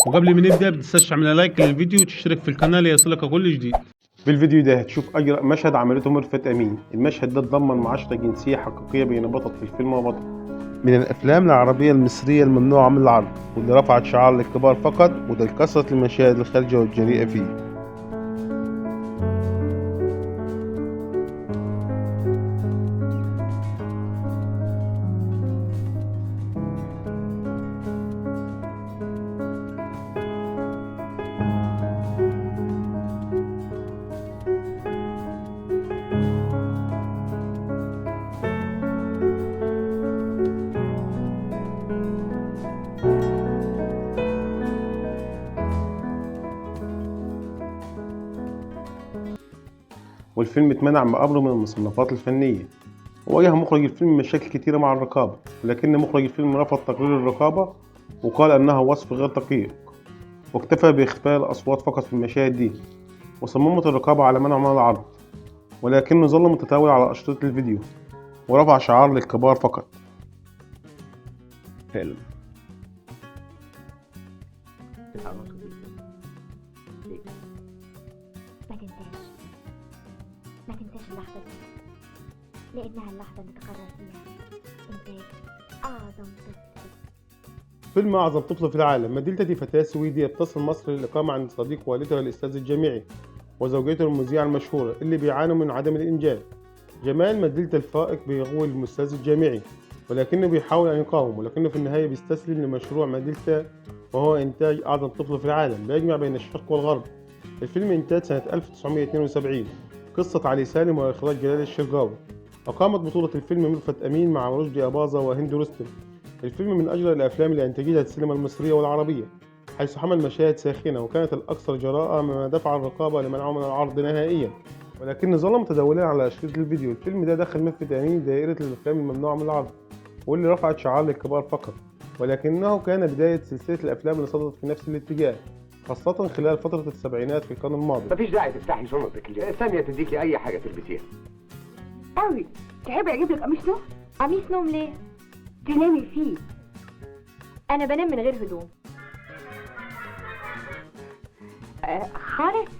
وقبل ما نبدأ متنساش تعمل like للفيديو وتشترك في القناة ليصلك كل جديد. في الفيديو ده هتشوف أجرأ مشهد عملته ميرفت أمين. المشهد ده اتضمن معاشرة جنسية حقيقية بين بطل في الفيلم وبطل. من الأفلام العربية المصرية الممنوعة من العرض واللي رفعت شعار للكبار فقط، وده لكثرة المشاهد الخارجة والجريئة فيه. والفيلم اتمنع بأمره من المصنفات الفنية. وواجه مخرج الفيلم مشاكل كتيرة مع الرقابة، ولكن مخرج الفيلم رفض تقرير الرقابة وقال أنها وصف غير دقيق، واكتفى بإخفاء الأصوات فقط في المشاهد دي. وصممت الرقابة على منعه من العرض، ولكنه ظل متداول على أشرطة الفيديو ورفع شعار للكبار فقط. فيلم ما تنساش، ما تنساش اللحظة دي، لأنها اللحظة اللي تقرر فيها إنتاج أعظم طفل. فيلم أعظم طفل في العالم. ماديلتا دي فتاة سويدية بتصل مصر للإقامة عند صديق والدها الأستاذ الجامعي وزوجته المذيعة المشهورة اللي بيعانوا من عدم الإنجاب. جمال ماديلتا الفائق بيغوي الأستاذ الجامعي، ولكنه بيحاول أن يقاوم، ولكنه في النهاية بيستسلم لمشروع ماديلتا، وهو إنتاج أعظم طفل في العالم بيجمع بين الشرق والغرب. الفيلم إنتاج سنة 1972، قصة علي سالم وإخراج جلال الشرقاوي. أقامت بطولة الفيلم ميرفت أمين مع رشدي أباظة وهند رستم. الفيلم من أجرأ الأفلام اللي أنتجتها السينما المصرية والعربية، حيث حمل مشاهد ساخنة وكانت الأكثر جراءة مما دفع الرقابة لمنعه من العرض نهائيا، ولكن ظل متداولا على أشرطة الفيديو. الفيلم ده دخل ميرفت أمين دائرة الأفلام الممنوعة من العرض واللي رفعت شعار للكبار فقط، ولكنه كان بداية سلسلة الأفلام اللي صدرت في نفس الاتجاه، خاصة خلال فترة السبعينات في القرن الماضي. مفيش داعي تفتحي شنطك اللي سامية تديكي أي حاجة تلبسيها. قوي. تحبي أجيب لك قميص نوم؟ قميص نوم ليه؟ تنامي فيه. أنا بنام من غير هدوم. خالص.